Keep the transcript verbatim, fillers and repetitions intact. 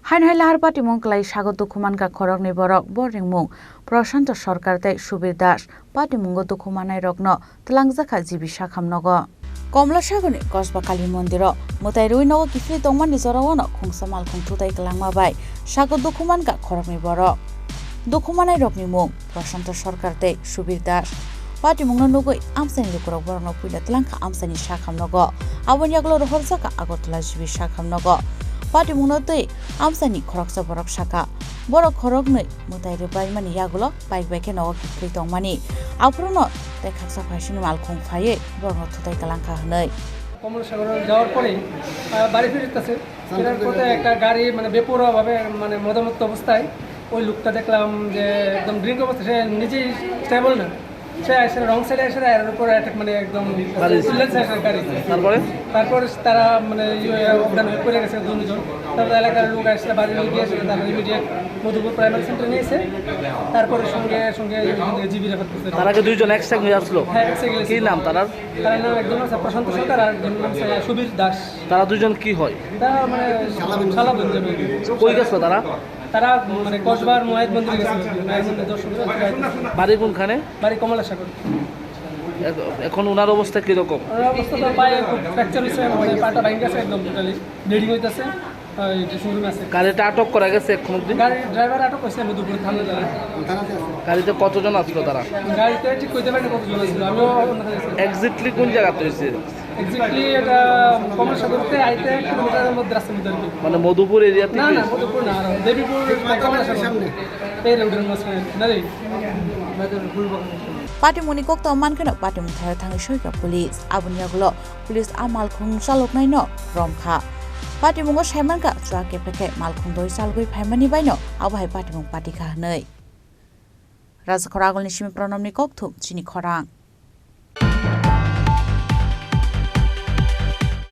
Haino hai lahar patimung kwlai sago dukhu mankha khoroknwi borok, bo ringmung Prashanto Sarkar tei Subir Das. Patimungo dukhu mannairokno twlangjakha G B sakham nogo. Komlasagorni Kosba Kali Mondiro mwtai rwi nogo kiphilwi tongmani jorao no khungsa malkhung thutai kwlangma bai sago dukhu mankha khoroknwi borok. Dukhu mannairokni mung Prashanto Sarkar tei Subir Das. Patimungno nugwi amchaini lukurok borokno puila twlangkha amchaini sakham nogo. Aboni yagulo rohorjakha Agartala G B sakham nogo. Patimungno twi amchaini khoroksa borok sakha, borok khoroknwi mwtai rwbaimani yagulo bike bai khe nogo kiphilwi tongmani. Aphuru no tei khaksa phaisingni malkhung phaiwi borokno thutai kwlangkha hwnwi. Kamalasagar যাওয়ার পরেই, আহ, বাড়ি ফিরতেছে। ফেরার পথে একটা গাড়ি, মানে, বেপরোয়া ভাবে, মানে, মদমত্ত অবস্থায় ওই লোকটা দেখলাম যে একদম ড্রিঙ্ক অবস্থায়, সে নিজেই স্টেবল না। সে এসে রং সাইডে এসে এর উপরে অ্যাটাক, মানে, একদম বাড়ি। তুলে দিছে একটা গাড়ি। তারপরে? তারপর তারা, মানে, ইয়ে, অজ্ঞান হয়ে পড়ে গেছে দুজন। তারপর এলাকার লোক এসে বাড়ি গিয়ে এসে তারা ইমিডিয়েট মধুপুর প্রাইমারি সেন্টারে নিয়ে এসে তারপরে সঙ্গে সঙ্গে জিবি রেফার করছে। তারা কি দুইজন একসাথে আসলো? হ্যাঁ, একসাথে গেছে। কি নাম তারার? তার নাম একজন আছে প্রশান্ত সরকার আর একজন নাম আছে সুবীর দাস। তারা দুজন কি হয়? তারা মানে শালা বোন যাবে। কই গেছিল তারা? তারা মানে কসবার মহায়ত মন্দিরে গেছিল, মায়ের মন্দির দর্শন করে। বাড়ি কোনখানে? বাড়ি কমলাসাগর। এখ-, এখন ওনার অবস্থা কিরকম? ওনার অবস্থা তো পায়ে খুব ফ্র্যাকচার হয়েছে, মানে পাটা ভাঙ গেছে একদম টোটালি, ব্লিডিং হইতেছে। এই যে শোরুমে আছে। গাড়িটা আটক করা গেছে এখন অবধি? গাড়ির ড্রাইভার আটক হয়েছে, আমি দুপুরে থানায় যাই। গাড়িতে কতজন আসলো তারা? গাড়িতে ঠিক কইতে পারি না কতজন আসলো, আমিও অন্য থানায় আছি। এক্স্যাক্টলি কোন জায়গাতে হয়েছে? এক্স্যাক্টলি এটা কমলাসাগর থেকে আইতে এক কিলোমিটারের মধ্যে রাস্তার মধ্যে আর কি। মানে মধুপুর এরিয়া না, থেকে? না, মধুপুর না, আর দেবীপুর, কমলাসাগর। এই রোডের মাঝখানে, না রে? Patimungni kokto mankheno patimung thaio thangwi soikha police. Aboni yagulo police a malkhung chaloknaino romkha. Patimungo saimankha chua kepekhe malkhung doi chalgwi phaimani baino abo hai patimung patikha hwnwi. Rajakhor Agulni simi Pranamni kokthum chini khorang.